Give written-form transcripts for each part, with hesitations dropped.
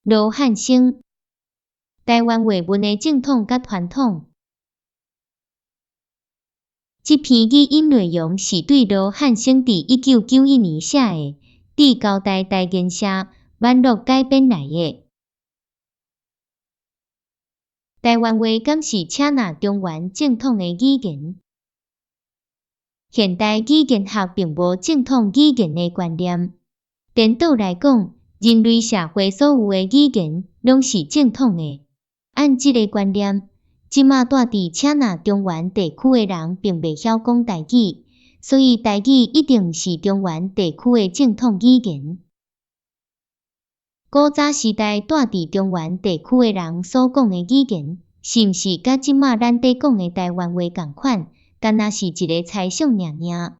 羅漢生，台灣話文的正統佮傳統。這篇語音內容是對羅漢生佇1991年寫的《致交大代言社》網路改編來的。台灣話敢是車若中原正統的語言？現代語言學並無正統語言的觀念。顛倒來講，人類社會所有的語言攏是正統的。按這個觀念，這馬蹛佇車若中原地區的人並袂曉講台語，所以台語一定毋是中原地區的正統語言。古早時代蹛佇中原地區的人所講的語言，是毋是佮這馬咱佇講的台灣話仝款？敢若是一个猜想爾爾。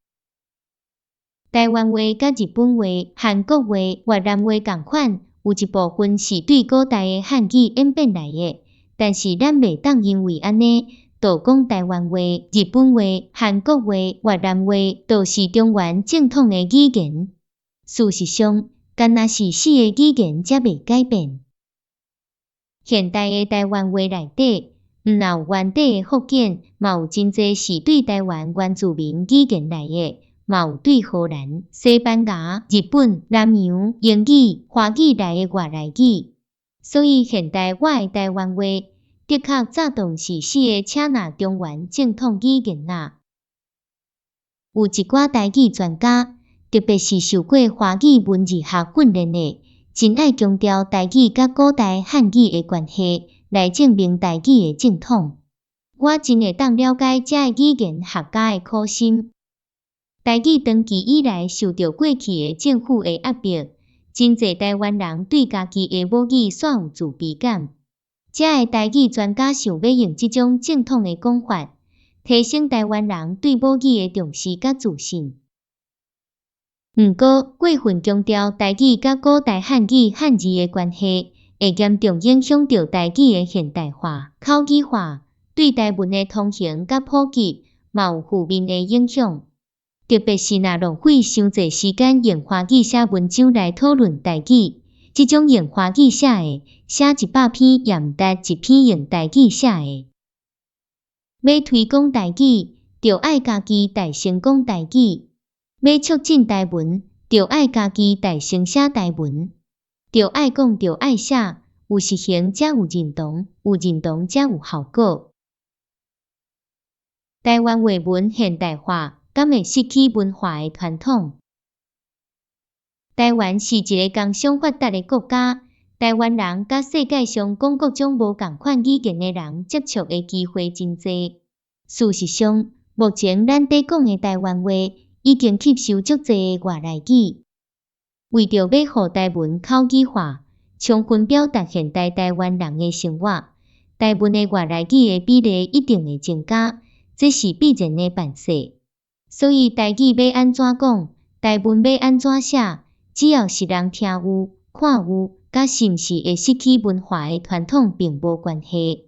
台灣話佮日本話、韓國話、越南話仝款，有一部分是對古代的漢語演變來的。但是咱袂當因為按呢，就講台灣話、日本話、韓國話、越南話都是中原正統的語言。事實上，敢若是死的語言才袂改變。現代的台灣話內底，毋若有原底的福建，嘛有真濟是對台灣原住民語言來的，嘛有對荷蘭、西班牙、日本、南洋、英語、華語來的外來語。所以現代我的台灣話，的確早就毋是死的車若中原正統語言啊。有一寡台語專家，特別是受過華語文字學訓練的，真愛強調台語佮古代漢語的關係，來證明台語的正統。我真會當了解這个語言學家的苦心。台語長期以來受著過去的政府的壓迫，真濟台灣人對家己的母語煞有自卑感。這个台語專家想欲用這種正統的講法，提升台灣人對母語的重視佮自信。毋過，過分強調台語佮古代漢語漢字的關係，會嚴重影響著台語的現代化、口語化，對台文的通行佮普及，嘛有負面的影響。特別是若浪費傷濟時間用華語寫文章來討論台語，這種用華語寫的，寫100篇也毋值一篇用台語寫的。欲推廣台語，就愛家己代先講台語；欲促進台文，就愛家己代先寫台文。著愛講，著愛寫，有實行才有認同，有認同才有效果。台灣話文現代化，敢會失去文化的傳統？台灣是一个工商發達的國家，台灣人佮世界上講各種無仝款語言的人接觸的機會真濟。事實上，目前咱佇講的台灣話已經吸收足濟的外來語。為著欲予台文口語化，充分表達現代台灣人的生活，台文的外來語的比例一定會增加，這是必然的範勢。所以台語欲按怎講，台文欲按怎寫，只要是人聽有、看有，佮是毋是會失去文化的傳統並無關係。